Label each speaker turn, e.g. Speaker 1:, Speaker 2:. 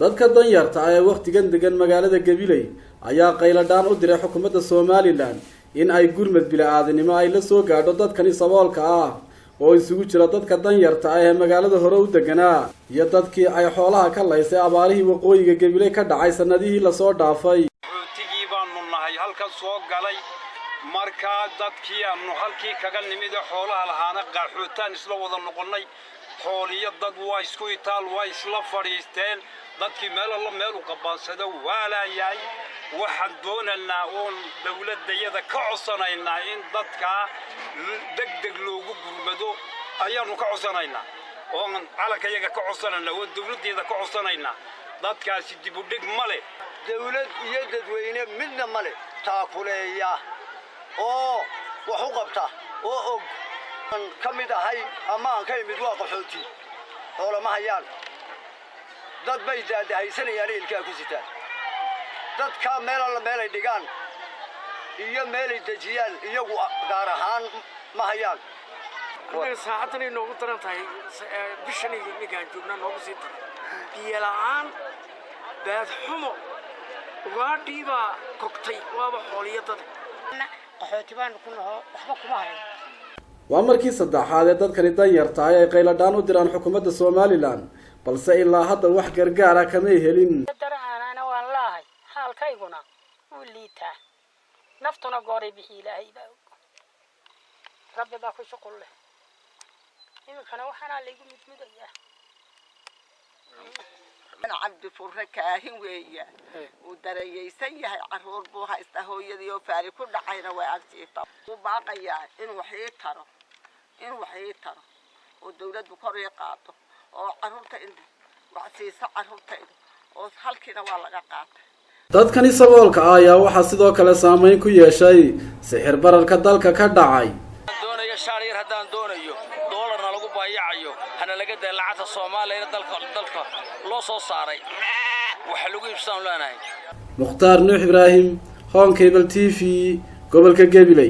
Speaker 1: Dadka danyarta ah ee wakhtigan degan magaalada Gabiley ayaa qayladhaan u diray xukuumadda Somaliland in ay gurmad bini-aadanimo ay la soo gaadho dadkani saboolka ah oo isugu jira dadka danyarta ah ee magaalada hore u deganaa iyo dadkii ay xoolaha ka laysay abaarihii waqooyiga Gabiley ka dhacay sanadihii lasoo dhaafay.
Speaker 2: Qaxootigii baanu nahay halkan soo galay. Markaa dadkii aanu halkii kaga nimid ee xoolaha lahaana qaxootaan isla wada noqonnay. Xooliyo dad waa isku itaal, waa isla fadhiisteen. Dadkii meel alla meel u qabaansado waa laayahay. Waxaan doonaynaa oon dawladdayada ka codsanaynaa in dadkaa deg deg loogu gurmado ayaannu ka codsanaynaa, oon calankayaga ka codsanaynaa, oon dawladdeeda ka codsanaynaa. Dadkaasi dibudhig ma leh.
Speaker 3: Dawlad iyo dadweyne midna ma leh taakuleeya oo wax u qabta oo og aan ka mid ahay ama aan ka imid. Waa qaxooti, xoolama hayaan, dad bay daadahaysanayaan, ilkaa ku sitaan. Dadkaa meel alla meelay dhigaan iyo meelay dejiyaan iyagu gaar ahaan ma hayaan.
Speaker 4: Annaga saacaddan ay noogu daran tahay, bishan iyo iminkaan joognaa noogu sii daran. Biyo la'aan, baad xumo, ugaadhii baa kogtay, waaba xooliyo dada.
Speaker 5: Qaxooti baanu ku naho, waxba kuma hayno.
Speaker 1: Waa markii saddexaad ee dadkani danyarta ah ay qayladhaan u diraan xukuumadda Somaliland, balse ilaa hadda wax gargaara kamay helin.
Speaker 5: Daraanana waan laahay, xaalkayguna wuu liitaa, naftuna gooray bixi, Ilaahay baa og, Rabbi baa ku shuqul leh. Iminkana waxaanaa laygu mudmudayaa.
Speaker 6: Cabdi Furre Kaahin weeya. Wuu darayeysan yahay, caruur buu haystaa, hooyadii oo faali ku dhacayna way agjiifta. Wuu baaqayaa inuu wax ii taro, inuu wax ii taro oo dawladdu kor ii qaado oo caruurta in wax siiso caruurtayda, oo halkiina waa laga qaatay.
Speaker 1: Dadkani saboolka ah ayaa waxaa sidoo kale saameyn ku yeeshay sixir bararka dalka ka dhacay.
Speaker 7: Doonayo shaar yar haddaan doonayo, doolarna lagu baayacayo. Hana laga daya lacagta Soomaaliyana dalka loo soo saaray waxa lagu iibsaan leenahay.
Speaker 1: Mukhtaar Nuux Ibraahim, Horn Cable TV, gobolka Gabiley.